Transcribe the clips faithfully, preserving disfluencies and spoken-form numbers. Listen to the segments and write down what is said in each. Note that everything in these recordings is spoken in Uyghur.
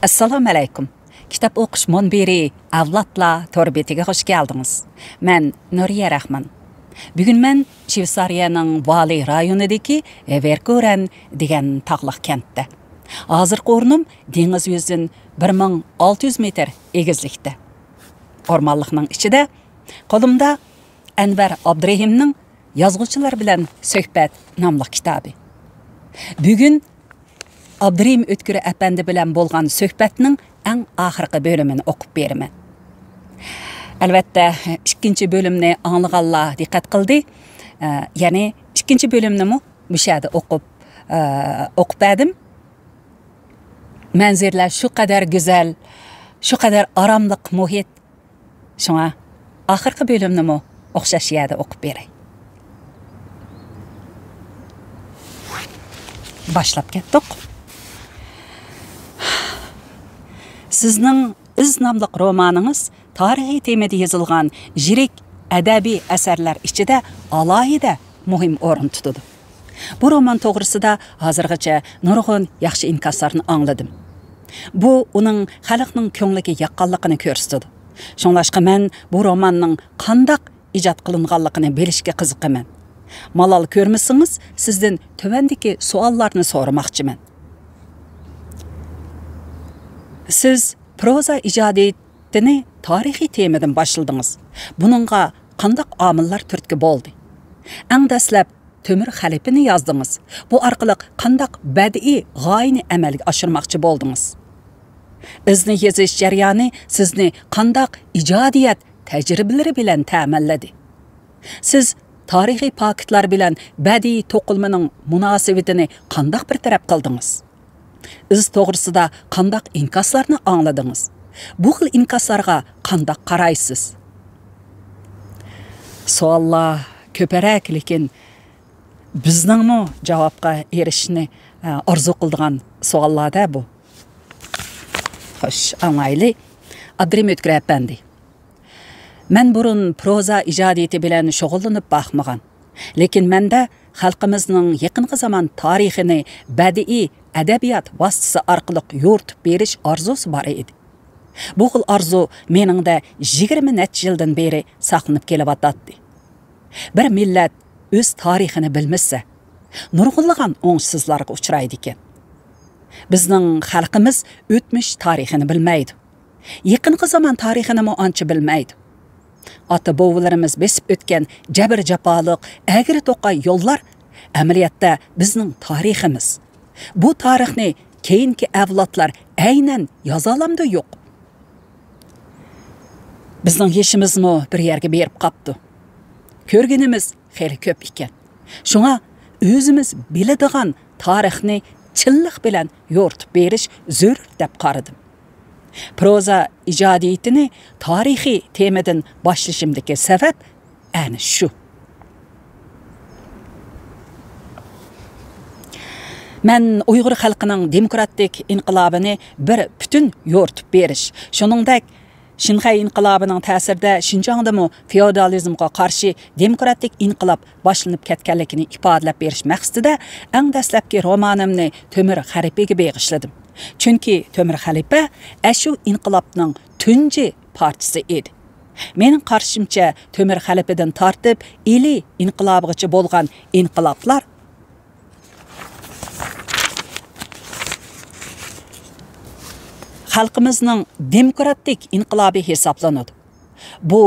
ئەسسالامۇئەلەيكۇم. كىتاب ئوقۇش مۇنبىرى ئەۋلادلار تور بېتىگە خۇش كەلدىڭىز. مەن نۇرىيە رەھمان. بۈگۈن مەن شۋېتسارىيەنىڭ ۋالى رايونىدىكى ۋېركۇرەن دېگەن تاغلىق كەنتتە. ھازىرقى ئورنۇم دېڭىز يۈزىدىن بىر مىڭ ئالتە يۈز مېتىر ئېگىزلىكتە. ئورمانلىقنىڭ ئىچىدە قولۇمدا ئەنۋەر ئابدۇرېھىمنىڭ يازغۇچىلار بىلەن سۆھبەت ناملىق كىتابى. بۈگۈن ئابدۇرېھىم ئۆتكۈر ئەپەندى بىلەن بولغان سۆھبەتنىڭ ئەڭ ئاخىرقى بۆلۈمىنى ئوقۇپ بېرىمەن. ئەلۋەتتە، ئىككىنچى بۆلۈمنى ئاڭلىغانلار دىققەت قىلدى. ئە، يەنى ئىككىنچى بۆلۈمنىمۇ مۇشۇ يەردە ئوقۇپ، ئە، ئوقۇپ بەردىم. مەنزىرىلەر شۇ قەدەر گۈزەل، شۇ قەدەر ئاراملىق مۇھىت. شۇڭا ئاخىرقى بۆلۈمنىمۇ ئوخشاش يەردە ئوقۇپ بېرەي. باشلاپ كەتتۇق. سىزنىڭ ئىز ناملىق رومانىڭىز تارىخىي تېمىدا يېزىلغان يىرىك ئەدەبىي ئەسەرلەر ئىچىدە ئالاھىدە مۇھىم ئورۇن تۇتىدۇ. بۇ رومان توغرىسىدا ھازىرغىچە نۇرغۇن ياخشى ئىنكاسلارنى ئاڭلىدىم. بۇ ئۇنىڭ خەلقنىڭ كۆڭلىگە ياققانلىقىنى كۆرسىتىدۇ. شۇڭلاشقا مەن بۇ روماننىڭ قانداق ئىجاد قىلىنغانلىقىنى بىلىشكە قىزىقىمەن. مالال كۆرمىسىڭىز، سىزدىن تۆۋەندىكى سوئاللارنى سورىماقچىمەن. سىز پروزا ئىجادىيىتىنى تارىخىي تېمىدىن باشلىدىڭىز. بۇنىڭغا قانداق ئامىللار تۈرتكە بولدى؟ ئەڭ دەسلەپ تۆمۈر خەلىپىنى يازدىڭىز. بۇ ئارقىلىق قانداق بەدىئىي غايىنى ئەمەلگە ئاشۇرماقچى بولدىڭىز؟ ئىزنى يېزىش جەريانى سىزنى قانداق ئىجادىيەت تەجرىبىلىرى بىلەن تەمىنلىدى؟ سىز تارىخىي پاكىتلار بىلەن بەدىئىي توقۇلمىنىڭ مۇناسىۋىتىنى قانداق بىر تەرەپ قىلدىڭىز؟ ئىز توغرىسىدا قانداق ئىنكاسلارنى ئاڭلىدىڭىز؟ بۇ خىل ئىنكاسلارغا قانداق قارايسىز؟ سوئاللار كۆپرەك، لېكىن بىزنىڭمۇ جاۋابقا ئېرىشىشنى، ئە، ئارزۇ قىلىدىغان سوئاللار-دە بۇ. خوش، ئاڭلايلى. ئابدۇرېھىم ئۆتكۈر ئەپەندى. مەن بۇرۇن پروزا ئىجادىيىتى بىلەن شۇغۇللىنىپ باقمىغان. لېكىن مەندە خەلقىمىزنىڭ يېقىنقى زامان تارىخىنى بەدىئىي ئەدەبىيات ۋاسىتىسى ئارقىلىق يورۇتۇپ بېرىش ئارزۇسى بار ئىدى. بۇ خىل ئارزۇ مېنىڭدە يىگىرمە نەچچە يىلدىن بېرى ساقلىنىپ كېلىۋاتاتتى. بىر مىللەت ئۆز تارىخىنى بىلمىسە، نۇرغۇنلىغان ئوڭۇشسىزلارغا ئۇچرايدىكەن. بىزنىڭ خەلقىمىز ئۆتمۈش تارىخىنى بىلمەيدۇ. يېقىنقى زامان تارىخىنىمۇ ئانچە بىلمەيدۇ. ئاتا-بوۋىلىرىمىز بېسىپ ئۆتكەن جەبىر-جاپالىق، ئەگرى-توقاي يوللار ئەمەلىيەتتە بىزنىڭ تارىخىمىز. بۇ تارىخنى كېيىنكى ئەۋلادلار ئەينەن يازالامدۇ يوق؟ بىزنىڭ يېشىمىزمۇ بىر يەرگە بېرىپ قاپتۇ. كۆرگىنىمىز خېلى كۆپ ئىكەن. شۇڭا ئۆزىمىز بىلىدىغان تارىخنى چىنلىق بىلەن يورۇتۇپ بېرىش زۆرۈر دەپ قارىدىم. پروزا ئىجادىيىتىنى تارىخىي تېمىدىن باشلىشىمدىكى سەۋەب ئەنە شۇ. مەن ئۇيغۇر خەلقىنىڭ دېموكراتىك ئىنقىلابىنى بىر پۈتۈن يورۇتۇپ بېرىش، شۇنىڭدەك شىنخەي ئىنقىلابىنىڭ تەسىرىدە شىنجاڭدىمۇ فېئودالىزمغا قارشى دېموكراتىك ئىنقىلاب باشلىنىپ كەتكەنلىكىنى ئىپادىلەپ بېرىش مەقسىتىدە ئەڭ دەسلەپكى رومانىمنى تۆمۈر خەلىپىگە بېغىشلىدىم. چۈنكى تۆمۈر خەلىپە ئەشۇ ئىنقىلابنىڭ تۇنجى پارچىسى ئىدى. مېنىڭ قارىشىمچە، تۆمۈر خەلىپىدىن تارتىپ ئىلى ئىنقىلابىغىچە بولغان ئىنقىلابلار خەلقىمىزنىڭ دېموكراتىك ئىنقىلابى ھېسابلىنىدۇ. بۇ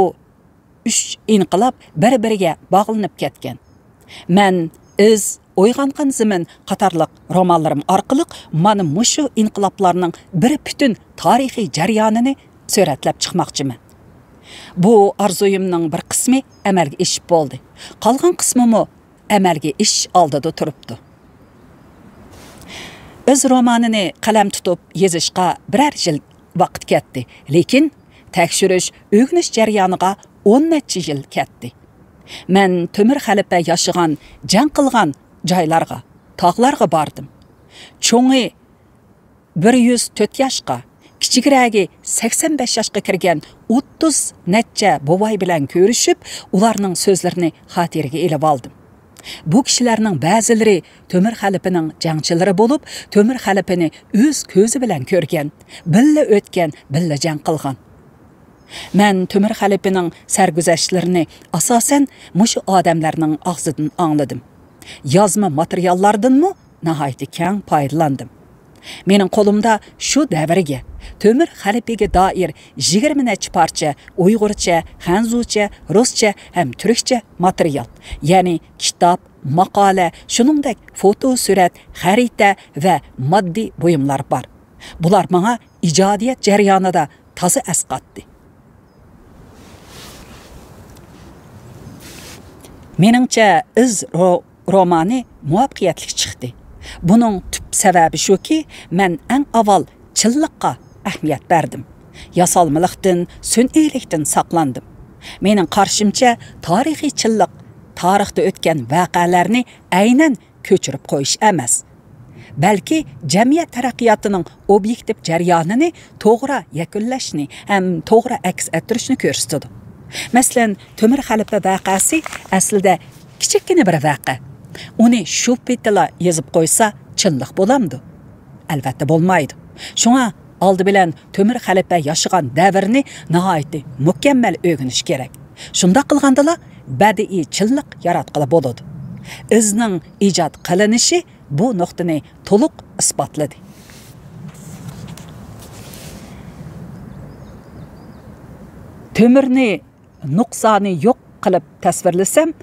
ئۈچ ئىنقىلاب بىر-بىرىگە باغلىنىپ كەتكەن. مەن ئىز، ئويغانغان زېمىن قاتارلىق رومانلىرىم ئارقىلىق مانا مۇشۇ ئىنقىلابلارنىڭ بىر پۈتۈن تارىخىي جەريانىنى سۈرەتلەپ چىقماقچىمەن. بۇ ئارزۇيۇمنىڭ بىر قىسمى ئەمەلگە ئېشىپ بولدى. قالغان قىسمىمۇ ئەمەلگە ئېشىش ئالدىدا تۇرۇپتۇ. ئىز رومانىنى قەلەم تۇتۇپ يېزىشقا بىرەر يىل ۋاقىت كەتتى، لېكىن تەكشۈرۈش، ئۆگىنىش جەريانىغا ئون نەچچە يىل كەتتى. مەن تۆمۈر خەلىپە ياشىغان، جەڭ قىلغان جايلارغا، تاغلارغا باردىم. چوڭى بىر يۈز تۆت ياشقا، كىچىكرەكى سەكسەن بەش ياشقا كىرگەن ئوتتۇز نەچچە بوۋاي بىلەن كۆرۈشۈپ، ئۇلارنىڭ سۆزلىرىنى خاتىرىگە ئېلىۋالدىم. بۇ كىشىلەرنىڭ بەزىلىرى تۆمۈر خەلىپىنىڭ جەڭچىلىرى بولۇپ، تۆمۈر خەلىپىنى ئۆز كۆزى بىلەن كۆرگەن، بىللە ئۆتكەن، بىللە جەڭ قىلغان. مەن تۆمۈر خەلىپىنىڭ سەرگۈزەشتلىرىنى ئاساسەن مۇشۇ ئادەملەرنىڭ ئاغزىدىن ئاڭلىدىم. يازما ماتېرىياللاردىنمۇ ناھايىتى كەڭ پايدىلاندىم. مېنىڭ قولۇمدا شۇ دەۋرگە، تۆمۈر خەلىپىگە دائىر يىگىرمە نەچچە پارچە ئۇيغۇرچە، خەنزۇچە، رۇسچە ھەم تۈركچە ماتېرىيال، يەنى كىتاب، ماقالە، شۇنىڭدەك فوتو سۈرەت، خەرىتە ۋە ماددىي بۇيۇملار بار. بۇلار ماڭا ئىجادىيەت جەريانىدا تازا ئەسقاتتى. مېنىڭچە، ئىز رو-، رومانى مۇۋەپپەقىيەتلىك چىقتى. بۇنىڭ تۈپ سەۋەبى شۇكى، مەن ئەڭ ئاۋۋال چىنلىققا ئەھمىيەت بەردىم. ياسالمىلىقتىن، سۈنئىيلىكتىن ساقلاندىم. مېنىڭ قارىشىمچە، تارىخىي چىنلىق تارىختا ئۆتكەن ۋەقەلەرنى ئەينەن كۆچۈرۈپ قويۇش ئەمەس، بەلكى جەمئىيەت تەرەققىياتىنىڭ ئوبيېكتىپ جەريانىنى توغرا يەكۈنلەشنى ھەم توغرا ئەكس ئەتتۈرۈشنى كۆرسىتىدۇ. مەسىلەن، تۆمۈر خەلىپە ۋەقەسى ئەسلىدە كىچىككىنە بىر ۋەقە. ئۇنى شۇ پېتىلا يېزىپ قويسا، چىنلىق بولامدۇ؟ ئەلۋەتتە بولمايدۇ. شۇڭا ئالدى بىلەن تۆمۈر خەلىپە ياشىغان دەۋرنى ناھايىتى مۇكەممەل ئۆگىنىش كېرەك. شۇنداق قىلغاندىلا بەدىئىي چىنلىق ياراتقىلى بولىدۇ. ئىزنىڭ ئىجاد قىلىنىشى بۇ نۇقتىنى تولۇق ئىسپاتلىدى. تۆمۈرنى نۇقسانى يوق قىلىپ تەسۋىرلىسەم،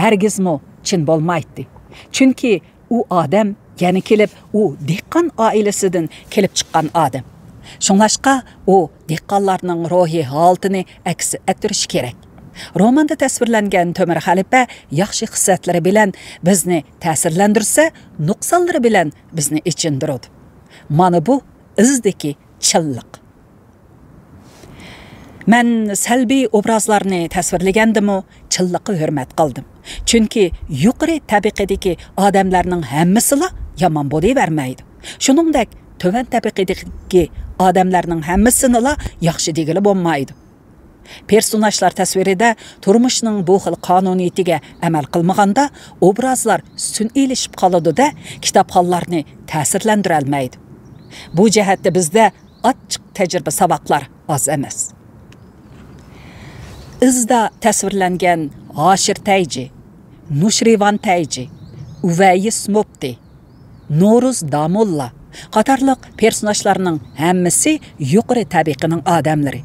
ھەرگىزمۇ چىن بولمايتتى. چۈنكى ئۇ ئادەم يەنە كېلىپ، ئۇ دېھقان ئائىلىسىدىن كېلىپ چىققان ئادەم. شۇڭلاشقا، ئۇ دېھقانلارنىڭ روھىي ھالىتىنى ئەكس ئەتتۈرۈشى كېرەك. روماندا تەسۋىرلەنگەن تۆمۈر خەلىپە ياخشى خىسلەتلىرى بىلەن بىزنى تەسىرلەندۈرسە، نۇقسانلىرى بىلەن بىزنى ئېچىندۇرىدۇ. مانا بۇ ئىزدىكى چىنلىق. مەن سەلبىي ئوبرازلارنى تەسۋىرلىگەندىمۇ چىنلىققا ھۆرمەت قىلدىم. چۈنكى يۇقىرى تەبىقىدىكى ئادەملەرنىڭ ھەممىسىلا يامان بولۇۋەرمەيدۇ. شۇنىڭدەك تۆۋەن تەبىقىدىكى ئادەملەرنىڭ ھەممىسىنىلا ياخشى دېگىلى بولمايدۇ. پېرسوناژلار تەسۋىرىدە تۇرمۇشنىڭ بۇ خىل قانۇنىيىتىگە ئەمەل قىلمىغاندا، ئوبرازلار سۈنئىيلىشىپ قالىدۇ-دە، كىتابخانلارنى تەسىرلەندۈرەلمەيدۇ. بۇ جەھەتتە بىزدە ئاچچىق تەجرىبە ساۋاقلار ئاز ئەمەس. ئىزدا تەسۋىرلەنگەن ھاشىر تەيجى، نۇشرىۋان تەيجى، ئۇۋەيس مۇپتى، نورۇز داموللا قاتارلىق پېرسوناژلارنىڭ ھەممىسى يۇقىرى تەبىقىنىڭ ئادەملىرى.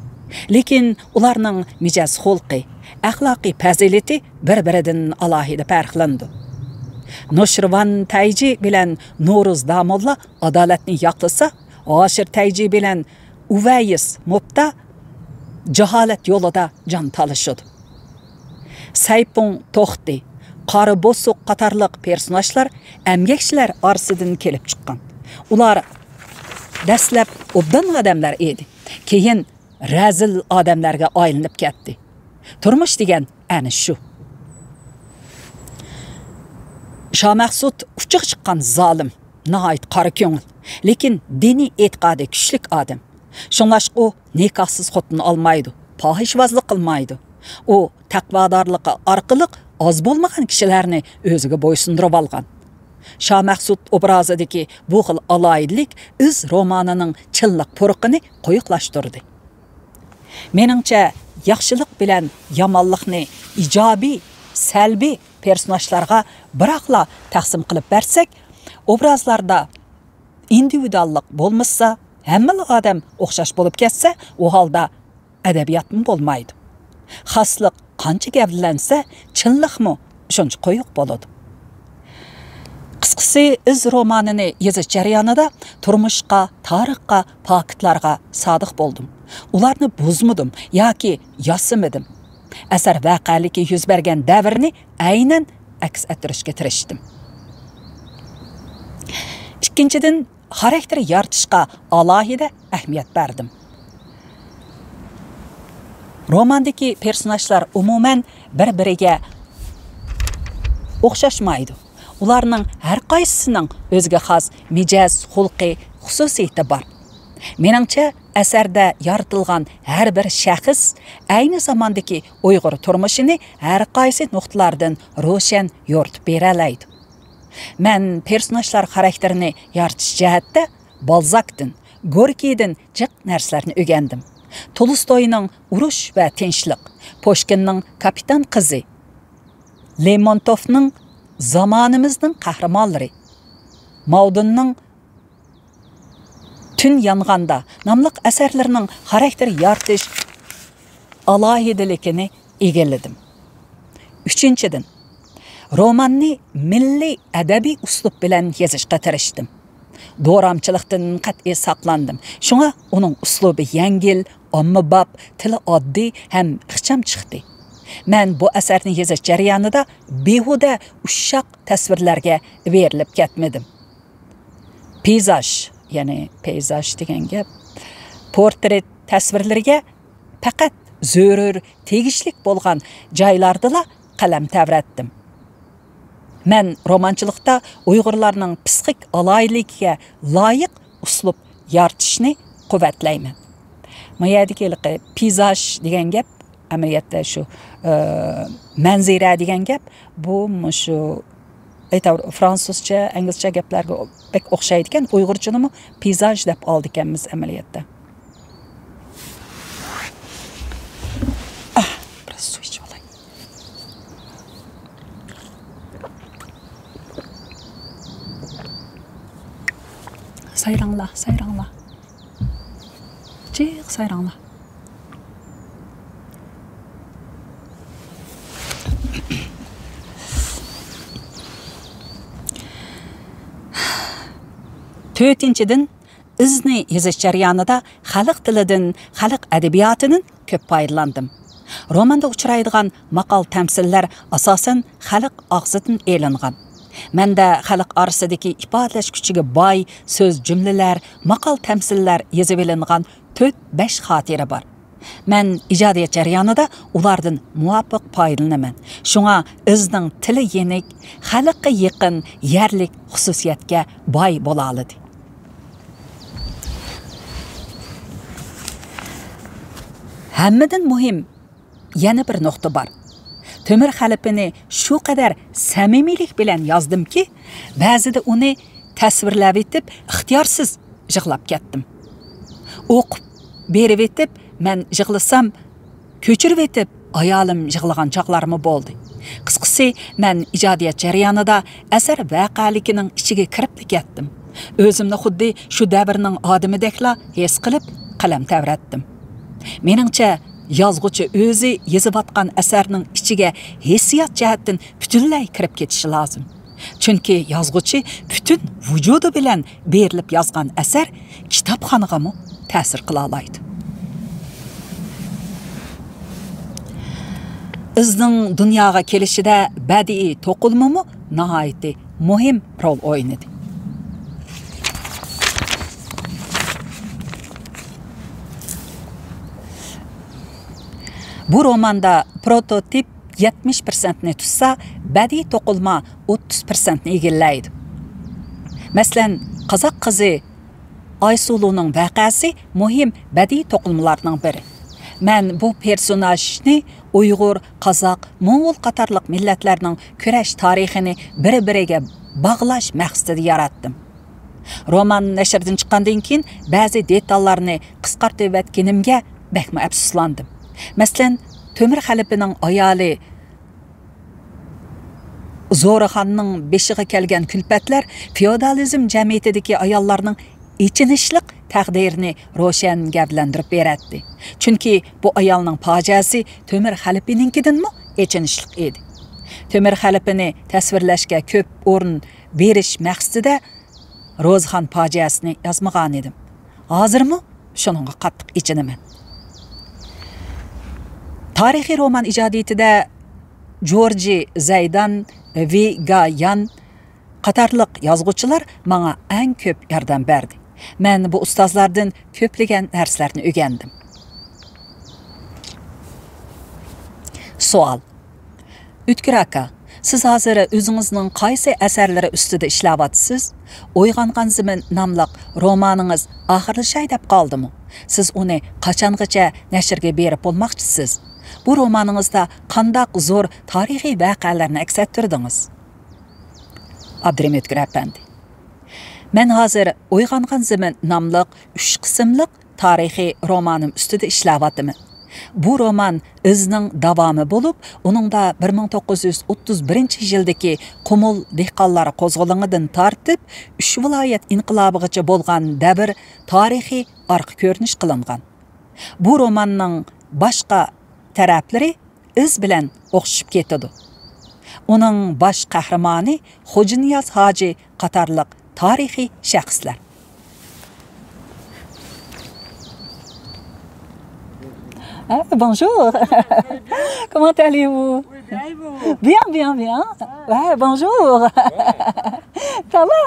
لېكىن ئۇلارنىڭ مىجەز خۇلقى، ئەخلاقىي پەزىلىتى بىر-بىرىدىن ئالاھىدە پەرقلىنىدۇ. نۇشىرۋان تەيجى بىلەن نورۇز داموللا ئادالەتنى ياقلىسا، ھاشىر تەيجى بىلەن ئۇۋەيس مۇپتا جاھالەت يولىدا جان تالىشىدۇ. سەيپۇڭ توختى، قارا بوسۇق قاتارلىق پېرسوناژلار ئەمگەكچىلەر ئارىسىدىن كېلىپ چىققان. ئۇلار دەسلەپ ئوبدان ئادەملەر ئىدى. كېيىن رەزىل ئادەملەرگە ئايلىنىپ كەتتى. تۇرمۇش دېگەن ئەنە شۇ. شامەخسۇت ئۇچىغا چىققان زالىم، ناھايىتى قارا كۆڭۈل، لېكىن دىنىي ئېتىقادى كۈچلۈك ئادەم. شۇڭلاشقا ئۇ نىكاھسىز خوتۇن ئالمايدۇ، پاھىشىۋازلىق قىلمايدۇ. ئۇ تەقۋادارلىقى ئارقىلىق ئاز بولمىغان كىشىلەرنى ئۆزىگە بويسۇندۇرۇۋالغان. شامەخسۇت ئوبرازىدىكى بۇ خىل ئالاھىدىلىك ئىز رومانىنىڭ چىنلىق پۇرىقىنى قويۇقلاشتۇردى. مېنىڭچە، ياخشىلىق بىلەن يامانلىقنى ئىجابىي، سەلبىي پېرسوناژلارغا بىراقلا تەقسىم قىلىپ بەرسەك، ئوبرازلاردا ئىندىۋىدۇئاللىق بولمىسا، ھەممىلا ئادەم ئوخشاش بولۇپ كەتسە، ئۇ ھالدا ئەدەبىياتمۇ بولمايدۇ. خاسلىق قانچە گەۋدىلەنسە، چىنلىقمۇ شۇنچە قويۇق بولىدۇ. قىسقىسى، ئىز رومانىنى يېزىش جەريانىدا تۇرمۇشقا، تارىخقا، پاكىتلارغا سادىق بولدۇم. ئۇلارنى بۇزمىدىم ياكى ياسىمىدىم. ئەسەر ۋەقەلىكى يۈز بەرگەن دەۋرنى ئەينەن ئەكس ئەتتۈرۈشكە تىرىشتىم. ئىككىنچىدىن، خاراكتېر يارىتىشقا ئالاھىدە ئەھمىيەت بەردىم. روماندىكى پېرسوناژلار ئومۇمەن بىر-بىرىگە ئوخشاشمايدۇ. ئۇلارنىڭ ھەر قايسىسىنىڭ ئۆزىگە خاس مىجەز، خۇلقى، خۇسۇسىيىتى بار. مېنىڭچە، ئەسەردە يارىتىلغان ھەر بىر شەخس ئەينى زاماندىكى ئۇيغۇر تۇرمۇشىنى ھەر قايسى نۇقتىلاردىن روشەن يورۇتۇپ بېرەلەيدۇ. مەن پېرسوناژلار خاراكتېرىنى يارىتىش جەھەتتە بالزاكتىن، گوركىيدىن جىق نەرسىلەرنى ئۆگەندىم. تولستوينىڭ ئۇرۇش ۋە تىنچلىق، پۇشكىننىڭ كاپىتان قىزى، لېرمونتوفنىڭ زامانىمىزنىڭ قەھرىمانلىرى، ماۋدۇننىڭ تۈن يانغاندا ناملىق ئەسەرلىرىنىڭ خاراكتېر يارىتىش ئالاھىدىلىكىنى ئىگىلىدىم. ئۈچىنچىدىن، روماننى مىللىي ئەدەبىي ئۇسلۇب بىلەن يېزىشقا تىرىشتىم. دورامچىلىقتىن قەتئىي ساقلاندىم. شۇڭا ئۇنىڭ ئۇسلۇبى يەڭگىل، ئاممىباب، تىلى ئاددىي ھەم ئىخچام چىقتى. مەن بۇ ئەسەرنى يېزىش جەريانىدا بىھۇدە ئۇششاق تەسۋىرلەرگە بېرىلىپ كەتمىدىم. پېيزاژ، يەنى پەيزاژ دېگەن گەپ، پورترېت تەسۋىرلىرىگە پەقەت زۆرۈر، تېگىشلىك بولغان جايلاردىلا قەلەم تەۋرەتتىم. مەن رومانچىلىقتا ئۇيغۇرلارنىڭ پىسخىك ئالاھىدىلىكىگە لايىق ئۇسلۇب يارىتىشنى قۇۋۋەتلەيمەن. ما يەردىكى ھېلىقى پېيزاژ دېگەن گەپ ئەمەلىيەتتە شۇ، ئە، مەنزىرە دېگەن گەپ، بۇ مۇشۇ ئېيتاۋۇر، فرانسۇزچە، ئىنگلىزچە گەپلەرگە بەك ئوخشايدىكەن. ئۇيغۇرچىنىمۇ پېيزاژ دەپ ئالىدىكەنمىز ئەمەلىيەتتە. ئاھ، بىراز سۇ ئىچىۋالاي. سايراڭلا، سايراڭلا. جىق سايراڭلا. تۆتىنچىدىن، ئىزنى يېزىش جەريانىدا خەلق تىلىدىن، خەلق ئەدەبىياتىدىن كۆپ پايدىلاندىم. روماندا ئۇچرايدىغان ماقال-تەمسىللەر ئاساسەن خەلق ئاغزىدىن ئېلىنغان. مەندە خەلق ئارىسىدىكى ئىپادىلەش كۈچىگە باي سۆز-جۈملىلەر، ماقال-تەمسىللەر يېزىۋېلىنغان تۆت-بەش خاتىرە بار. مەن ئىجادىيەت جەريانىدا ئۇلاردىن مۇۋاپىق پايدىلىنىمەن. شۇڭا ئىزنىڭ تىلى يېنىك، خەلققە يېقىن، يەرلىك خۇسۇسىيەتكە باي بولالىدى. ھەممىدىن مۇھىم يەنە بىر نۇقتا بار. تۆمۈر خەلىپىنى شۇ قەدەر سەمىمىيلىك بىلەن يازدىمكى، بەزىدە ئۇنى تەسۋىرلەۋېتىپ ئىختىيارسىز يىغلاپ كەتتىم. ئوقۇپ بېرىۋېتىپ مەن يىغلىسام، كۆچۈرۈۋېتىپ ئايالىم يىغلىغان چاغلارمۇ بولدى. قىسقىسى، مەن ئىجادىيەت جەريانىدا ئەسەر ۋەقەلىكىنىڭ ئىچىگە كىرىپلا كەتتىم. ئۆزۈمنى خۇددى شۇ دەۋرنىڭ ئادىمىدەكلا ھېس قىلىپ قەلەم تەۋرەتتىم. مېنىڭچە، يازغۇچى ئۆزى يېزىۋاتقان ئەسەرنىڭ ئىچىگە ھېسسىيات جەھەتتىن پۈتۈنلەي كىرىپ كېتىشى لازىم. چۈنكى يازغۇچى پۈتۈن ۋۇجۇدى بىلەن بېرىلىپ يازغان ئەسەر كىتابخانىغىمۇ تەسىر قىلالايدۇ. ئىزنىڭ دۇنياغا كېلىشىدە بەدىئىي توقۇلمىمۇ ناھايىتى مۇھىم رول ئوينىدى. بۇ روماندا پروتوتىپ يەتمىش پىرسەنتنى تۇتسا، بەدىئىي توقۇلما ئوتتۇز پىرسەنتنى ئىگىلەيدۇ. مەسىلەن، قازاق قىزى ئايسۇلۇنىڭ ۋەقەسى مۇھىم بەدىئىي توقۇلمىلارنىڭ بىرى. مەن بۇ پېرسوناژنى ئۇيغۇر، قازاق، موڭغۇل قاتارلىق مىللەتلەرنىڭ كۈرەش تارىخىنى بىر-بىرىگە باغلاش مەقسىتىدە ياراتتىم. رومان نەشردىن چىققاندىن كېيىن، بەزى دېتاللارنى قىسقارتىۋەتكىنىمگە بەكمۇ ئەپسۇسلاندىم. مەسىلەن، تۆمۈر خەلىپىنىڭ ئايالى زورىخاننىڭ بېشىغا كەلگەن كۈلپەتلەر فېئودالىزم جەمئىيىتىدىكى ئاياللارنىڭ ئېچىنىشلىق تەقدىرىنى روشەن گەۋدىلەندۈرۈپ بېرەتتى. چۈنكى بۇ ئايالنىڭ پاجىئەسى تۆمۈر خەلىپىنىڭكىدىنمۇ ئېچىنىشلىق ئىدى. تۆمۈر خەلىپىنى تەسۋىرلەشكە كۆپ ئورۇن بېرىش مەقسىتىدە روزىخان پاجىئەسىنى يازمىغانىدىم. ھازىرمۇ شۇنىڭغا قاتتىق ئېچىنىمەن. تارىخىي رومان ئىجادىيىتىدە جورجى زەيدان، ۋېي گا يان قاتارلىق يازغۇچىلار ماڭا ئەڭ كۆپ ياردەم بەردى. مەن بۇ ئۇستازلاردىن كۆپلىگەن نەرسىلەرنى ئۆگەندىم. سوئال. ئۆتكۈر ئاكا، سىز ھازىر ئۆزىڭىزنىڭ قايسى ئەسەرلىرى ئۈستىدە ئىشلەۋاتىسىز؟ «ئويغانغان زېمىن» ناملىق رومانىڭىز ئاخىرلىشاي دەپ قالدىمۇ؟ سىز ئۇنى قاچانغىچە نەشرگە بېرىپ بولماقچىسىز؟ بۇ رومانىڭىزدا قانداق زور تارىخىي ۋەقەلەرنى ئەكس ئەتتۈردىڭىز؟ ئابدۇرېھىم ئۆتكۈر ئەپەندى. مەن ھازىر «ئويغانغان زېمىن» ناملىق ئۈچ قىسىملىق تارىخىي رومانىم ئۈستىدە ئىشلەۋاتىمەن. بۇ رومان ئىزنىڭ داۋامى بولۇپ، ئۇنىڭدا بىر مىڭ توققۇز يۈز ئوتتۇز بىرىنچى يىلدىكى قۇمۇل دېھقانلار قوزغىلىڭىدىن تارتىپ، ئۈچ ۋىلايەت ئىنقىلابىغىچە بولغان دەۋر تارىخىي ئارقا كۆرۈنۈش قىلىنغان. بۇ روماننىڭ باشقا تەرەپلىرى ئىز بىلەن ئوخشىشىپ كېتىدۇ. ئۇنىڭ باش قەھرىمانى خوجانىياز ھاجى قاتارلىق تارىخىي شەخسلەر. Ah, bonjour. Comment allez-vous? Oui, bien, et vous? Bien, bien, bien. Ah. Ouais, bonjour. Ouais. Ça va?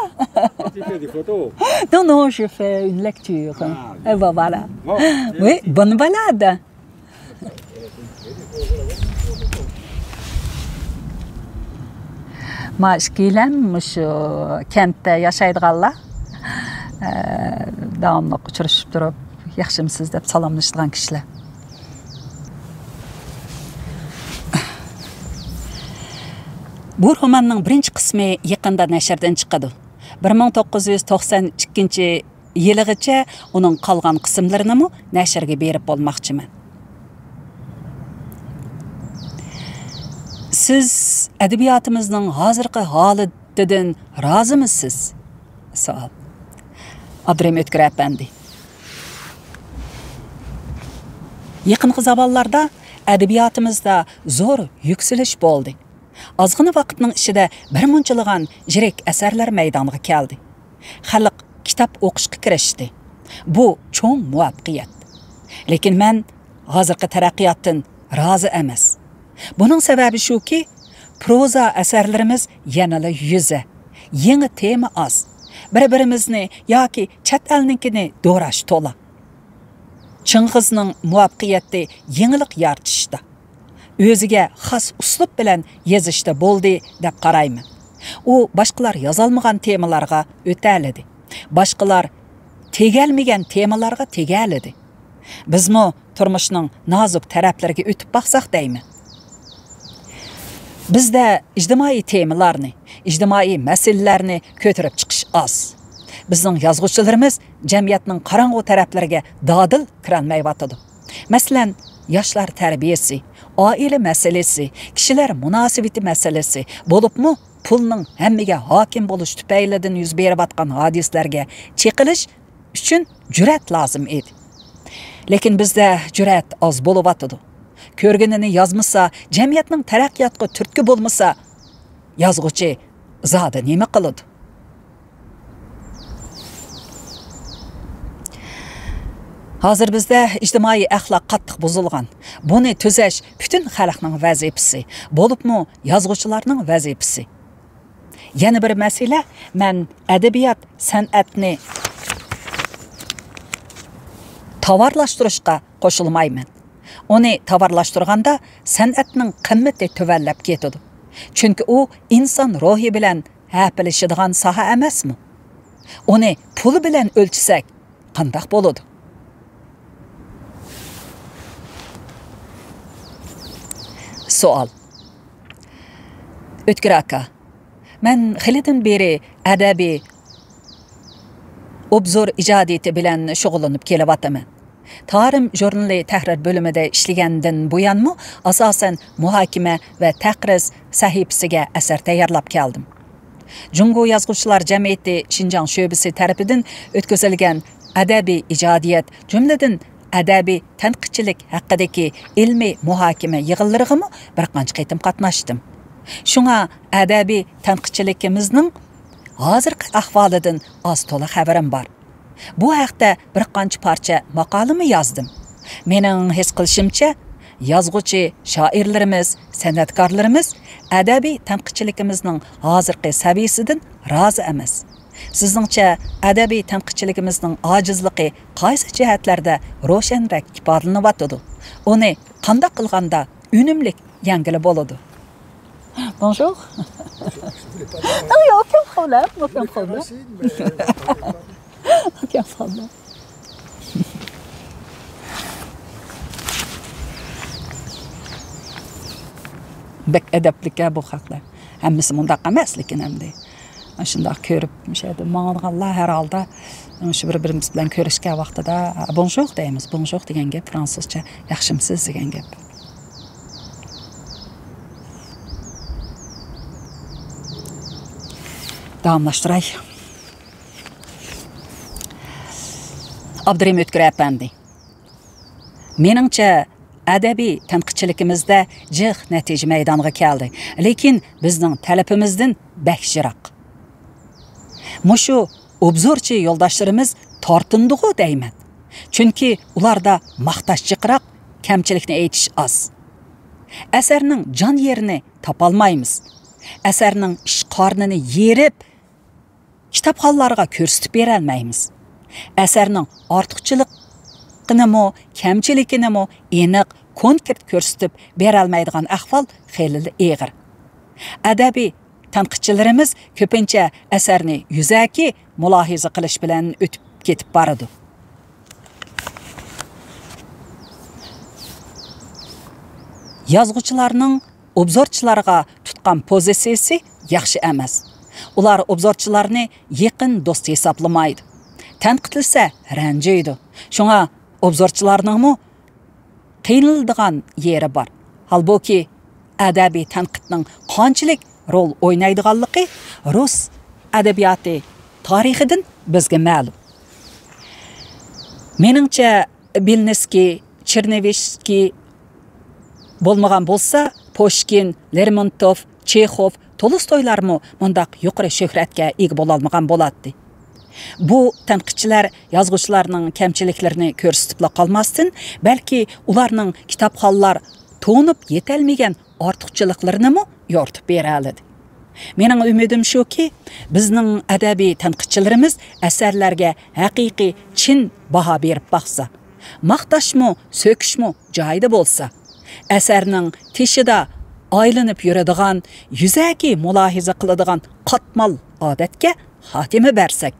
Tu fais des photos? Non, non, je fais une lecture. Ah, et voilà. Bon, oui, merci. Bonne balade. ما ئىككىيلەن مۇشۇ كەنتتە ياشايدىغانلار، ئە، داۋاملىق ئۇچرىشىپ تۇرۇپ، «ياخشىمۇسىز؟» دەپ سالاملىشىدىغان كىشىلەر. بۇ روماننىڭ بىرىنچى قىسمى يېقىندا نەشردىن چىقىدۇ. بىر مىڭ توققۇز يۈز توقسان ئىككىنچى يىلىغىچە ئۇنىڭ قالغان قىسىملىرىنىمۇ نەشرگە بېرىپ بولماقچىمەن. سىز ئەدەبىياتىمىزنىڭ ھازىرقى ھالىتىدىن رازىمۇسىز؟ سوئال. ئابدۇرېھىم ئۆتكۈر ئەپەندى. يېقىنقى زامانلاردا ئەدەبىياتىمىزدا زور يۈكسىلىش بولدى. ئازغىنە ۋاقىتنىڭ ئىچىدە بىر مۇنچىلىغان يىرىك ئەسەرلەر مەيدانغا كەلدى. خەلق كىتاب ئوقۇشقا كىرىشتى. بۇ چوڭ مۇۋەپپەقىيەت. لېكىن مەن ھازىرقى تەرەققىياتتىن رازى ئەمەس. بۇنىڭ سەۋەبى شۇكى، پروزا ئەسەرلىرىمىز يەنىلا يۈزە، يېڭى تېما ئاز. بىر-بىرىمىزنى ياكى چەت ئەلنىڭكىنى دوراش تولا. چىڭغىزنىڭ مۇۋەپپەقىيىتى يېڭىلىق يارىتىشتا، ئۆزىگە خاس ئۇسلۇب بىلەن يېزىشتا بولدى دەپ قارايمەن. ئۇ باشقىلار يازالمىغان تېمىلارغا ئۆتەلىدى. باشقىلار تېگەلمىگەن تېمىلارغا تېگەلىدى. بىزمۇ تۇرمۇشنىڭ نازۇك تەرەپلىرىگە ئۆتۈپ باقساق دەيمەن. بىزدە ئىجتىمائىي تېمىلارنى، ئىجتىمائىي مەسىلىلەرنى كۆتۈرۈپ چىقىش ئاز. بىزنىڭ يازغۇچىلىرىمىز جەمئىيەتنىڭ قاراڭغۇ تەرەپلىرىگە دادىل كىرەلمەيۋاتىدۇ. مەسىلەن، ياشلار تەربىيەسى، ئائىلە مەسىلىسى، كىشىلەر مۇناسىۋىتى مەسىلىسى، بولۇپمۇ پۇلنىڭ ھەممىگە ھاكىم بولۇش تۈپەيلىدىن يۈز بېرىۋاتقان ھادىسىلەرگە چېقىلىش ئۈچۈن جۈرئەت لازىم ئىدى. لېكىن بىزدە جۈرئەت ئاز بولۇۋاتىدۇ. كۆرگىنىنى يازمىسا، جەمئىيەتنىڭ تەرەققىياتىغا تۈرتكە بولمىسا، يازغۇچى زادى نېمە قىلىدۇ؟ ھازىر بىزدە ئىجتىمائىي ئەخلاق قاتتىق بۇزۇلغان. بۇنى تۈزەش پۈتۈن خەلقنىڭ ۋەزىپىسى، بولۇپمۇ يازغۇچىلارنىڭ ۋەزىپىسى. يەنە بىر مەسىلە، مەن ئەدەبىيات، سەنئەتنى تاۋارلاشتۇرۇشقا قوشۇلمايمەن. ئۇنى تاۋارلاشتۇرغاندا سەنئەتنىڭ قىممىتى تۆۋەنلەپ كېتىدۇ. چۈنكى ئۇ ئىنسان روھى بىلەن ھەپىلىشىدىغان ساھە ئەمەسمۇ؟ ئۇنى پۇل بىلەن ئۆلچىسەك، قانداق بولىدۇ؟ سوئال. ئۆتكۈر ئاكا، مەن خېلىدىن بېرى ئەدەبىي ئوبزور ئىجادىيىتى بىلەن شۇغۇللىنىپ كېلىۋاتىمەن. تارىم ژۇرنىلى تەھرىر بۆلۈمىدە ئىشلىگەندىن بۇيانمۇ ئاساسەن مۇھاكىمە ۋە تەقرىز سەھىپىسىگە ئەسەر تەييارلاپ كەلدىم. جۇڭگو يازغۇچىلار جەمئىيىتى شىنجاڭ شۆبىسى تەرىپىدىن ئۆتكۈزۈلگەن ئەدەبىي ئىجادىيەت، جۈملىدىن ئەدەبىي تەنقىدچىلىك ھەققىدىكى ئىلمىي مۇھاكىمە يىغىنلىرىغىمۇ بىر قانچە قېتىم قاتناشتىم. شۇڭا ئەدەبىي تەنقىدچىلىكىمىزنىڭ ھازىرقى ئەھۋالىدىن ئاز تولا خەۋىرىم بار. بۇ ھەقتە بىر قانچە پارچە ماقالىمۇ يازدىم. مېنىڭ ھېس قىلىشىمچە، يازغۇچى، شائىرلىرىمىز، سەنئەتكارلىرىمىز ئەدەبىي تەنقىدچىلىكىمىزنىڭ ھازىرقى سەۋىيىسىدىن رازى ئەمەس. سىزنىڭچە، ئەدەبىي تەنقىدچىلىكىمىزنىڭ ئاجىزلىقى قايسى جەھەتلەردە روشەنرەك ئىپادىلىنىۋاتىدۇ؟ ئۇنى قانداق قىلغاندا ئۈنۈملۈك يەڭگىلى بولىدۇ؟ Bonjour. Non, il n'y a aucun problème, aucun problème. Aucun problème. بەك ئەدەپلىك بۇ خەقلەر. ھەممىسى مۇنداق ئەمەس، لېكىن ئەمدى شۇنداق كۆرۈپ، مۇشۇ يەردە ماڭىدىغانلار ھەر ھالدا شۇ بىر-بىرىمىز بىلەن كۆرۈشكەن ۋاقتىدا، بونژور دەيمىز. بونژور دېگەن گەپ فرانسۇزچە ياخشىمسىز دېگەن گەپ. داۋاملاشتۇراي. ئابدۇرېھىم ئۆتكۈر ئەپەندى. مېنىڭچە، ئەدەبىي تەنقىدچىلىكىمىزدە جىق نەتىجە مەيدانغا كەلدى، لېكىن بىزنىڭ تەلىپىمىزدىن بەك يىراق. مۇشۇ ئوبزورچى يولداشلىرىمىز تارتىندىغۇ دەيمەن. چۈنكى ئۇلاردا ماختاش جىقراق، كەمچىلىكنى ئېيتىش ئاز. ئەسەرنىڭ جان يېرىنى تاپالمايمىز. ئەسەرنىڭ ئىچ قارنىنى يېرىپ، كىتابخانلارغا كۆرسىتىپ بېرەلمەيمىز. ئەسەرنىڭ ئارتۇقچىلىقىنىمۇ، كەمچىلىكىنىمۇ ئېنىق، كونكرېت كۆرسىتىپ بېرەلمەيدىغان ئەھۋال خېلىلا ئېغىر. ئەدەبىي تەنقىدچىلىرىمىز كۆپىنچە ئەسەرنى يۈزەكى مۇلاھىزە قىلىش بىلەن ئۆتۈپ كېتىپ بارىدۇ. يازغۇچىلارنىڭ ئوبزورچىلارغا تۇتقان پوزىتسىيىسى ياخشى ئەمەس. ئۇلار ئوبزورچىلارنى يېقىن دوست ھېسابلىمايدۇ. تەنقىدلىسە رەنجىيدۇ. شۇڭا ئوبزورچىلارنىڭمۇ قىينىلىدىغان يېرى بار. ھالبۇكى، ئەدەبىي تەنقىدنىڭ قانچىلىك رول ئوينايدىغانلىقى رۇس ئەدەبىياتى تارىخىدىن بىزگە مەلۇم. مېنىڭچە، بېلنىسكىي، چېرنېۋسكىي بولمىغان بولسا، پۇشكىن، لېرمونتوف، چېخوف، تولستويلارمۇ مۇنداق يۇقىرى شۆھرەتكە ئىگە بولالمىغان بولاتتى. بۇ تەنقىدچىلەر يازغۇچىلارنىڭ كەمچىلىكلىرىنى كۆرسىتىپلا قالماستىن، بەلكى ئۇلارنىڭ كىتابخانلار تونۇپ يېتەلمىگەن ئارتۇقچىلىقلىرىنىمۇ يورۇتۇپ بېرەلىدى. مېنىڭ ئۈمىدىم شۇكى، بىزنىڭ ئەدەبىي تەنقىدچىلىرىمىز ئەسەرلەرگە ھەقىقىي چىن باھا بېرىپ باقسا، ماختاشمۇ، سۆكۈشمۇ جايىدا بولسا، ئەسەرنىڭ تېشىدا ئايلىنىپ يۈرىدىغان، يۈزەكى مۇلاھىزە قىلىدىغان قاتمال ئادەتكە خاتىمە بەرسەك،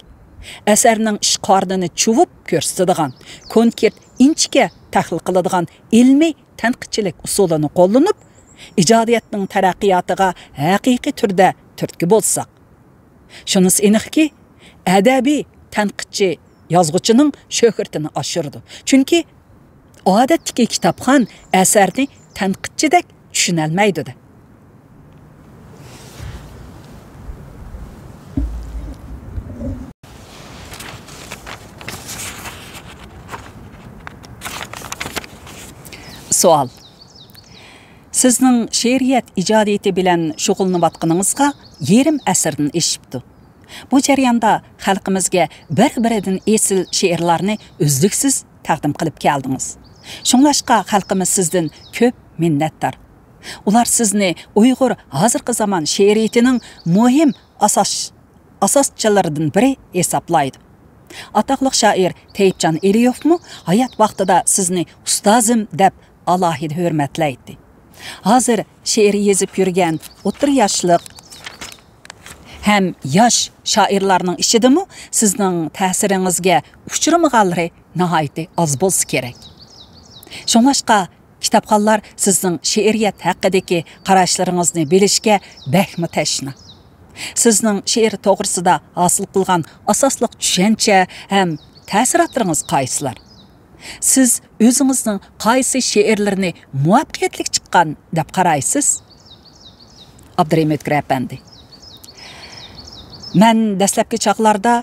ئەسەرنىڭ ئىچ قارنىنى چۇۋۇپ كۆرسىتىدىغان، كونكرېت ئىنچىكە تەھلىل قىلىدىغان ئىلمىي تەنقىدچىلىك ئۇسۇلىنى قوللىنىپ، ئىجادىيەتنىڭ تەرەققىياتىغا ھەقىقىي تۈردە تۈرتكە بولساق. شۇنىسى ئېنىقكى، ئەدەبىي تەنقىدچى يازغۇچىنىڭ شۆھرىتىنى ئاشۇرىدۇ. چۈنكى ئادەتتىكى كىتابخان ئەسەرنى تەنقىدچىدەك چۈشىنەلمەيدۇ-دە. سوئال. سىزنىڭ شېئىرىيەت ئىجادىيىتى بىلەن شۇغۇللىنىۋاتقىنىڭىزغا يېرىم ئەسىردىن ئېشىپتۇ. بۇ جەرياندا خەلقىمىزگە بىر-بىرىدىن ئېسىل شېئىرلارنى ئۈزلۈكسىز تەقدىم قىلىپ كەلدىڭىز. شۇڭلاشقا خەلقىمىز سىزدىن كۆپ مىننەتدار. ئۇلار سىزنى ئۇيغۇر ھازىرقى زامان شېئىرىيىتىنىڭ مۇھىم ئاساس، ئاساسچىلىرىدىن بىرى ھېسابلايدۇ. ئاتاقلىق شائىر تەيىپجان ئېلىيېۋمۇ ھايات ۋاقتىدا سىزنى ئۇستازىم دەپ ئالاھىدە ھۆرمەتلەيتتى. ھازىر شېئىر يېزىپ يۈرگەن ئوتتۇرا ياشلىق ھەم ياش شائىرلارنىڭ ئىچىدىمۇ سىزنىڭ تەسىرىڭىزگە ئۇچرىمىغانلىرى ناھايىتى ئاز بولسا كېرەك. شۇڭلاشقا، كىتابخانلار سىزنىڭ شېئىرىيەت ھەققىدىكى قاراشلىرىڭىزنى بىلىشكە بەكمۇ تەشنا. سىزنىڭ شېئىر توغرىسىدا ھاسىل قىلغان ئاساسلىق چۈشەنچە ھەم تەسىراتلىرىڭىز قايسىلار؟ سىز ئۆزىڭىزنىڭ قايسى شېئىرلىرىنى مۇۋەپپەقىيەتلىك چىققان دەپ قارايسىز؟ ئابدۇرېھىم ئۆتكۈر ئەپەندى. مەن دەسلەپكى چاغلاردا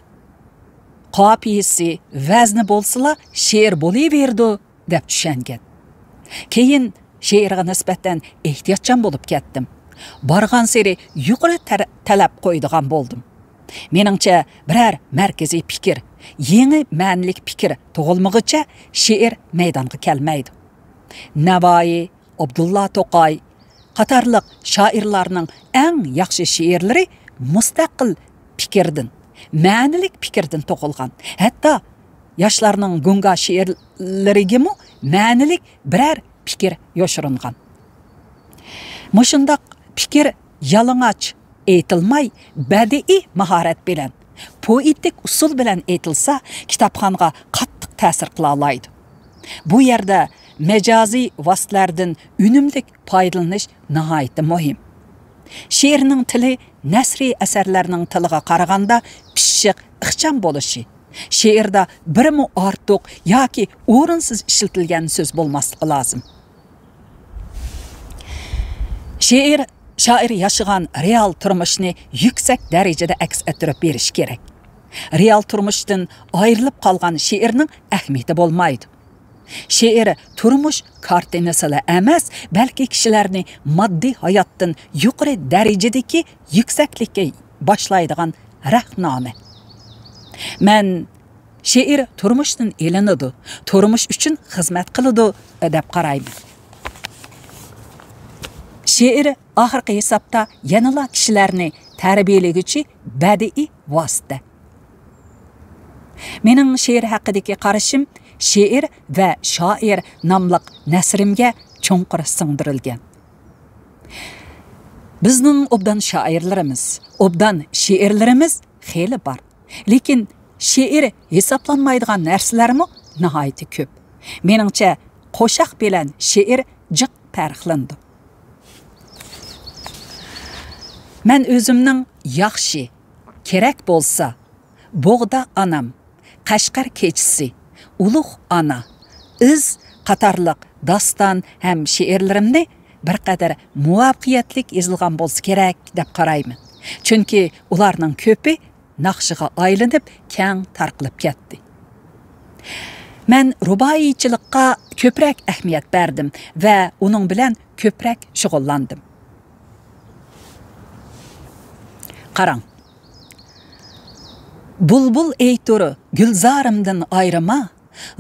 قاپىيىسى، ۋەزنى بولسىلا شېئىر بولۇۋېرىدۇ دەپ چۈشەنگەن. كېيىن شېئىرغا نىسبەتەن ئېھتىياتچان بولۇپ كەتتىم. بارغانسېرى يۇقىرى تەر-، تەلەپ قويىدىغان بولدۇم. مېنىڭچە، بىرەر مەركىزىي پىكىر، يېڭى مەنىلىك پىكىر تۇغۇلمىغۇچە شېئىر مەيدانغا كەلمەيدۇ. نەۋائى، ئابدۇللا توقاي قاتارلىق شائىرلارنىڭ ئەڭ ياخشى شېئىرلىرى مۇستەقىل پىكىردىن، مەنىلىك پىكىردىن تۇغۇلغان. ھەتتا ياشلارنىڭ گۇڭگا شېئىرلىرىگىمۇ مەنىلىك بىرەر پىكىر يوشۇرۇنغان. مۇشۇنداق پىكىر يالىڭاچ ئېيتىلماي، بەدىئىي ماھارەت بىلەن، پوئېتىك ئۇسۇل بىلەن ئېيتىلسا، كىتابخانغا قاتتىق تەسىر قىلالايدۇ. بۇ يەردە مەجازىي ۋاسىتىلەردىن ئۈنۈملۈك پايدىلىنىش ناھايىتى مۇھىم. شېئىرنىڭ تىلى نەسرىي ئەسەرلەرنىڭ تىلىغا قارىغاندا پىششىق، ئىخچام بولۇشى، شېئىردا بىرمۇ ئارتۇق ياكى ئورۇنسىز ئىشلىتىلگەن سۆز بولماسلىقى لازىم. شېئىر شائىر ياشىغان رېئال تۇرمۇشنى يۈكسەك دەرىجىدە ئەكس ئەتتۈرۈپ بېرىشى كېرەك. رېئال تۇرمۇشتىن ئايرىلىپ قالغان شېئىرنىڭ ئەھمىيىتى بولمايدۇ. شېئىر تۇرمۇش كارتىنىسىلا ئەمەس، بەلكى كىشىلەرنى ماددىي ھاياتتىن يۇقىرى دەرىجىدىكى يۈكسەكلىككە باشلايدىغان رەھنامە. مەن شېئىر تۇرمۇشتىن ئېلىنىدۇ، تۇرمۇش ئۈچۈن خىزمەت قىلىدۇ، دەپ قارايمەن. شېئىر ئاخىرقى ھېسابتا يەنىلا كىشىلەرنى تەربىيەلىگۈچى بەدىئىي ۋاسىتە. مېنىڭ شېئىر ھەققىدىكى قارىشىم شېئىر ۋە شائىر ناملىق نەسرىمگە چوڭقۇر سىڭدۈرۈلگەن. بىزنىڭ ئوبدان شائىرلىرىمىز، ئوبدان شېئىرلىرىمىز خېلى بار. لېكىن شېئىر ھېسابلانمايدىغان نەرسىلەرمۇ ناھايىتى كۆپ. مېنىڭچە، قوشاق بىلەن شېئىر جىق پەرقلىنىدۇ. مەن ئۆزۈمنىڭ ياخشى، كېرەك بولسا، بوغدا ئانام، قەشقەر كېچىسى، ئۇلۇغ ئانا، ئىز قاتارلىق داستان ھەم شېئىرلىرىمنى بىر قەدەر مۇۋەپپەقىيەتلىك يېزىلغان بولسا كېرەك دەپ قارايمەن. چۈنكى ئۇلارنىڭ كۆپى ناخشىغا ئايلىنىپ، كەڭ تارقىلىپ كەتتى. مەن رۇبائىيچىلىققا كۆپرەك ئەھمىيەت بەردىم ۋە ئۇنىڭ بىلەن كۆپرەك شۇغۇللاندىم. قاراڭ. بۇلبۇل ئېيتۇر، گۈلزارىمدىن ئايرىما،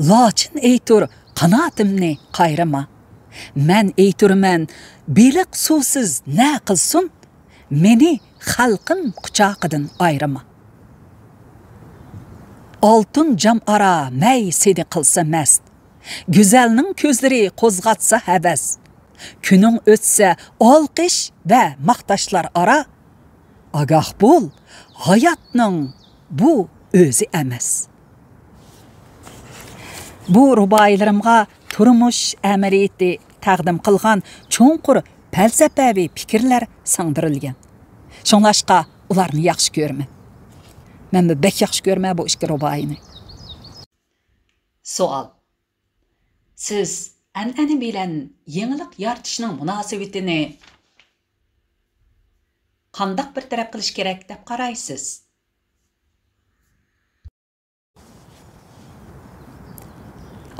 لاچىن ئېيتۇر، قاناتىمنى قايرىما. مەن ئېيتۇرمەن، بېلىق سۇسىز نە قىلسۇن، مېنى خەلقىم قۇچاقىدىن ئايرىما. ئالتۇن جام ئارا مەي سېنى قىلسا مەست، گۈزەلنىڭ كۆزلىرى قوزغاتسا ھەۋەس، كۈنۈڭ ئۆتسە ئالقىش ۋە ماختاشلار ئارا، ئاگاھ بول، ھاياتنىڭ بۇ ئۆزى ئەمەس. بۇ رۇبائىيلىرىمغا تۇرمۇش ئەمەلىيىتى تەقدىم قىلغان چوڭقۇر پەلسەپەۋى پىكىرلەر سىڭدۈرۈلگەن. شۇڭلاشقا ئۇلارنى ياخشى كۆرىمەن. مەنمۇ بەك ياخشى كۆرىمەن بۇ ئىككى رۇبائىينى. سوئال. سىز ئەنئەنە بىلەن يېڭىلىق يارىتىشنىڭ مۇناسىۋىتىنى قانداق بىر تەرەپ قىلىش كېرەك دەپ قارايسىز؟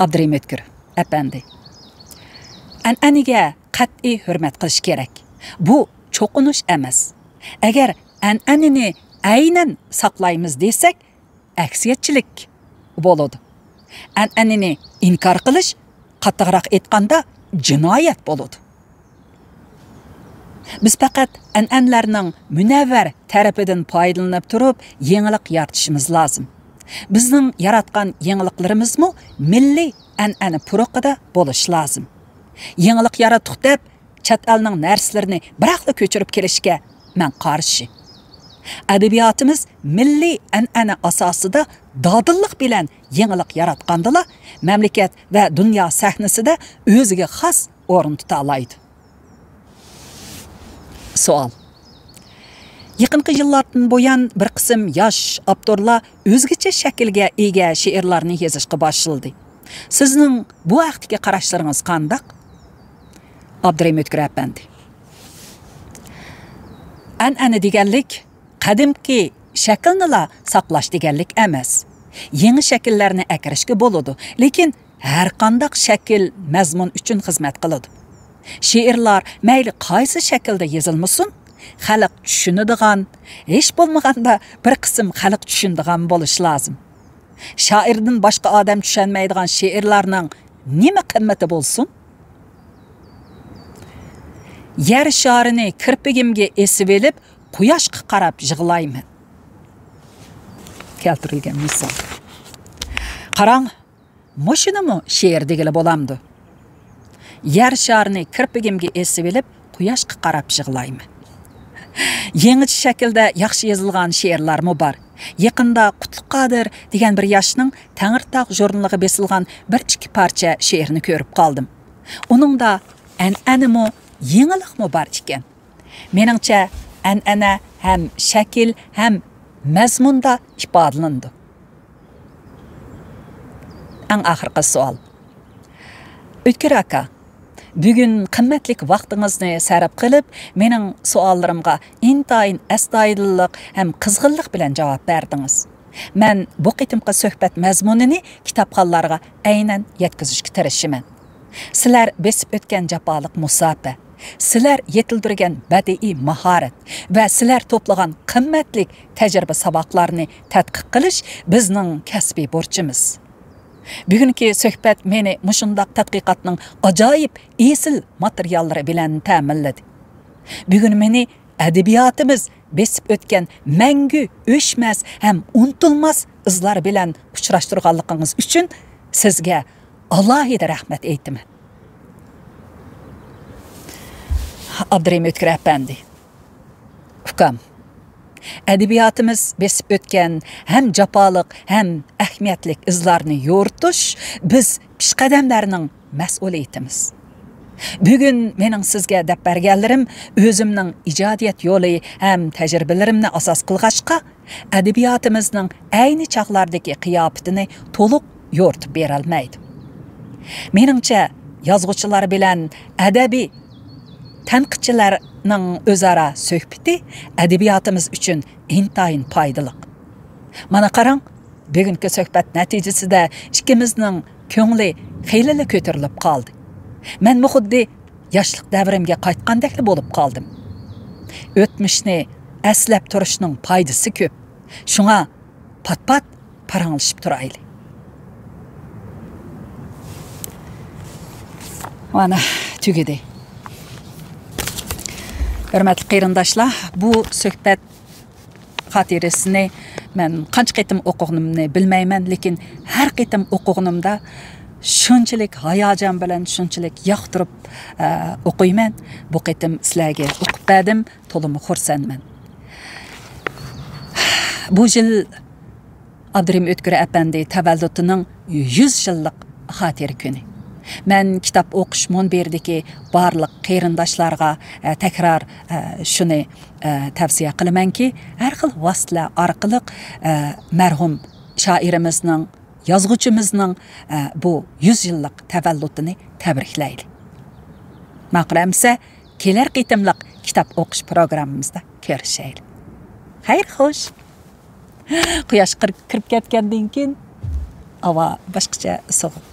ئابدۇرېھىم ئۆتكۈر ئەپەندى، ئەنئەنىگە قەتئىي ھۆرمەت قىلىش كېرەك. بۇ چوقۇنۇش ئەمەس. ئەگەر ئەنئەنىنى ئەينەن ساقلايمىز دېسەك، ئەكسىيەتچىلىك بولىدۇ. ئەنئەنىنى ئىنكار قىلىش، قاتتىقراق ئېيتقاندا، جىنايەت بولىدۇ. بىز پەقەت ئەنئەنىلەرنىڭ مۇنەۋۋەر تەرىپىدىن پايدىلىنىپ تۇرۇپ، يېڭىلىق يارىتىشىمىز لازىم. بىزنىڭ ياراتقان يېڭىلىقلىرىمىزمۇ مىللىي ئەنئەنە پۇرىقىدا بولۇشى لازىم. يېڭىلىق ياراتتۇق دەپ، چەت ئەلنىڭ نەرسىلىرىنى بىراقلا كۆچۈرۈپ كېلىشكە مەن قارشى. ئەدەبىياتىمىز مىللىي ئەنئەنە ئاساسىدا دادىللىق بىلەن يېڭىلىق ياراتقاندىلا، مەملىكەت ۋە دۇنيا سەھنىسىدە ئۆزىگە خاس ئورۇن تۇتالايدۇ. سوئال. يېقىنقى يىللاردىن بۇيان بىر قىسىم ياش ئاپتورلار ئۆزگىچە شەكىلگە ئىگە شېئىرلارنى يېزىشقا باشلىدى. سىزنىڭ بۇ ھەقتىكى قاراشلىرىڭىز قانداق؟ ئابدۇرېھىم ئۆتكۈر ئەپەندى. ئەنئەنە دېگەنلىك قەدىمكى شەكىلنىلا ساقلاش دېگەنلىك ئەمەس. يېڭى شەكىللەرنى ئەكىرىشكە بولىدۇ، لېكىن ھەرقانداق شەكىل مەزمۇن ئۈچۈن خىزمەت قىلىدۇ. شېئىرلار مەيلى قايسى شەكىلدە يېزىلمىسۇن، خەلق چۈشىنىدىغان، ھېچ بولمىغاندا بىر قىسىم خەلق چۈشىنىدىغان بولۇشى لازىم. شائىردىن باشقا ئادەم چۈشەنمەيدىغان شېئىرلارنىڭ نېمە قىممىتى بولسۇن؟ يەر شارىنى كىرپىكىمگە ئېسىۋېلىپ، قۇياشقا قاراپ يىغلايمەن. كەلتۈرۈلگەن مىسال. قاراڭ، مۇشۇنىمۇ شېئىر دېگىلى بولامدۇ؟ يەر شارىنى كىرپىكىمگە ئېسىۋېلىپ، قۇياشقا قاراپ يىغلايمەن. يېڭىچە شەكىلدە ياخشى يېزىلغان شېئىرلارمۇ بار. يېقىندا قۇتلۇق قادىر دېگەن بىر ياشنىڭ تەڭرىتاغ ژۇرنىلىغا بېسىلغان بىر ئىككى پارچە شېئىرىنى كۆرۈپ قالدىم. ئۇنىڭدا ئەنئەنىمۇ، يېڭىلىقمۇ بار ئىكەن. مېنىڭچە، ئەنئەنە ھەم شەكىل، ھەم مەزمۇندا ئىپادىلىنىدۇ. ئەڭ ئاخىرقى سوئال. ئۆتكۈر ئاكا، بۈگۈن قىممەتلىك ۋاقتىڭىزنى سەرپ قىلىپ، مېنىڭ سوئاللىرىمغا ئىنتايىن ئەستايىدىللىق ھەم قىزغىنلىق بىلەن جاۋاب بەردىڭىز. مەن بۇ قېتىمقى سۆھبەت مەزمۇنىنى كىتابخانلارغا ئەينەن يەتكۈزۈشكە تىرىشىمەن. سىلەر بېسىپ ئۆتكەن جاپالىق مۇساپە، سىلەر يېتىلدۈرگەن بەدىئىي ماھارەت ۋە سىلەر توپلىغان قىممەتلىك تەجرىبە ساۋاقلارنى تەتقىق قىلىش بىزنىڭ كەسپىي بۇرچىمىز. بۈگۈنكى سۆھبەت مېنى مۇشۇنداق تەتقىقاتنىڭ ئاجايىپ ئېسىل ماتېرىياللىرى بىلەن تەمىنلىدى. بۈگۈن مېنى ئەدەبىياتىمىز بېسىپ ئۆتكەن مەڭگۈ ئۆچمەس ھەم ئۇنتۇلماس ئىزلار بىلەن ئۇچراشتۇرغانلىقىڭىز ئۈچۈن سىزگە ئالاھىدە رەھمەت ئېيتىمەن. ئابدۇرېھىم ئۆتكۈر ئەپەندى، ئۇكام، ئەدەبىياتىمىز بېسىپ ئۆتكەن ھەم جاپالىق، ھەم ئەھمىيەتلىك ئىزلارنى يورۇتۇش بىز پېشقەدەملەرنىڭ مەسئۇلىيىتىمىز. بۈگۈن مېنىڭ سىزگە دەپ بەرگەنلىرىم ئۆزۈمنىڭ ئىجادىيەت يولى ھەم تەجرىبىلىرىمنى ئاساس قىلغاچقا، ئەدەبىياتىمىزنىڭ ئەينى چاغلاردىكى قىياپىتىنى تولۇق يورۇتۇپ بېرەلمەيدۇ. مېنىڭچە، يازغۇچىلار بىلەن ئەدەبىي تەنقىدچىلەرنىڭ ئۆزئارا سۆھبىتى ئەدەبىياتىمىز ئۈچۈن ئىنتايىن پايدىلىق. مانا قاراڭ، بۈگۈنكى سۆھبەت نەتىجىسىدە ئىككىمىزنىڭ كۆڭلى خېلىلا كۆتۈرۈلۈپ قالدى. مەنمۇ خۇددى ياشلىق دەۋرىمگە قايتقاندەكلا بولۇپ قالدىم. ئۆتمۈشنى ئەسلەپ تۇرۇشنىڭ پايدىسى كۆپ. شۇڭا پات-پات پاراڭلىشىپ تۇرايلى. مانا، تۈگىدى. ھۆرمەتلىك قېرىنداشلار، بۇ سۆھبەت خاتىرىسىنى مەن قانچە قېتىم ئوقۇغىنىمنى بىلمەيمەن، لېكىن ھەر قېتىم ئوقۇغىنىمدا شۇنچىلىك ھاياجان بىلەن، شۇنچىلىك ياقتۇرۇپ، ئە، ئوقۇيمەن. بۇ قېتىم سىلەرگە ئوقۇپ بەردىم، تولىمۇ خۇرسەنمەن. بۇ يىل ئابدۇرېھىم ئۆتكۈر ئەپەندى تەۋەللۇتىنىڭ يۈز يىللىق خاتىرە كۈنى. مەن كىتاب ئوقۇش مۇنبىرىدىكى بارلىق قېرىنداشلارغا، ئە، تەكرار، ئە، شۇنى، ئە، تەۋسىيە قىلىمەنكى، ھەر خىل ۋاسىتىلەر ئارقىلىق، ئە، مەرھۇم شائىرىمىزنىڭ، يازغۇچىمىزنىڭ، ئە، بۇ يۈز يىللىق تەۋەللۇتىنى تەبرىكلەيلى. ماقۇل ئەمىسە، كېلەر قېتىملىق كىتاب ئوقۇش پروگراممىمىزدا كۆرۈشەيلى. خەير خوش. قۇياش قىر-، كىرىپ كەتكەندىن كېيىن ھاۋا باشقىچە سوغۇق.